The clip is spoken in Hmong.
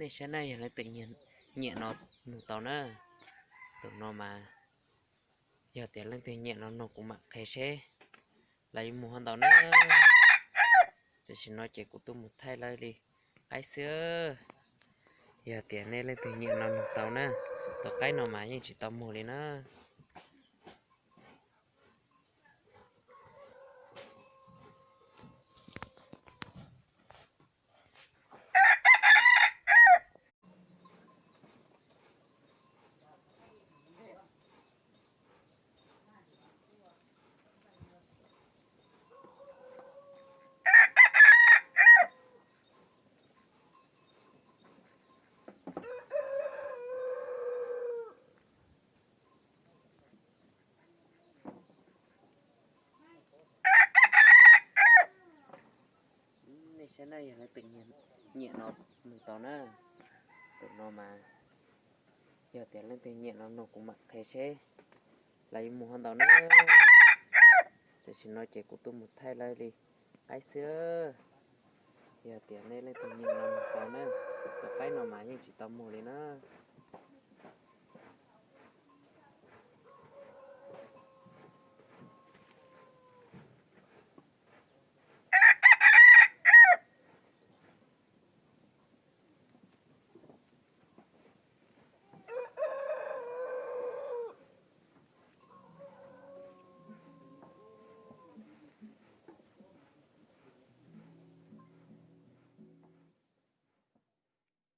Nej saib na, yog leej twg nyiam no nug tau na. Tus no mas yog tias leej twg nyiam no nug kuv mam qhia seb lawv yuav muag hov ntau na. Tam sim no ces kuv tuaj mus thaij lawv li qaib xwb. Yog tias nej leej twg nyiam no nug tau na. Tus qaib no mas yeej tsis tau muag li na. Nej saib na, yog leej twg nyiam no nug tau na. Tus no mas yog tias leej twg nyiam no nug kuv mam qhia seb lawv yuav muag hov ntau na. Tam sim no ces kuv tuaj mus thaij lawv li qaib xwb. Yog tias nej leej twg nyiam no nug tau na. Tus qaib no mas yeej tsis tau muag li na.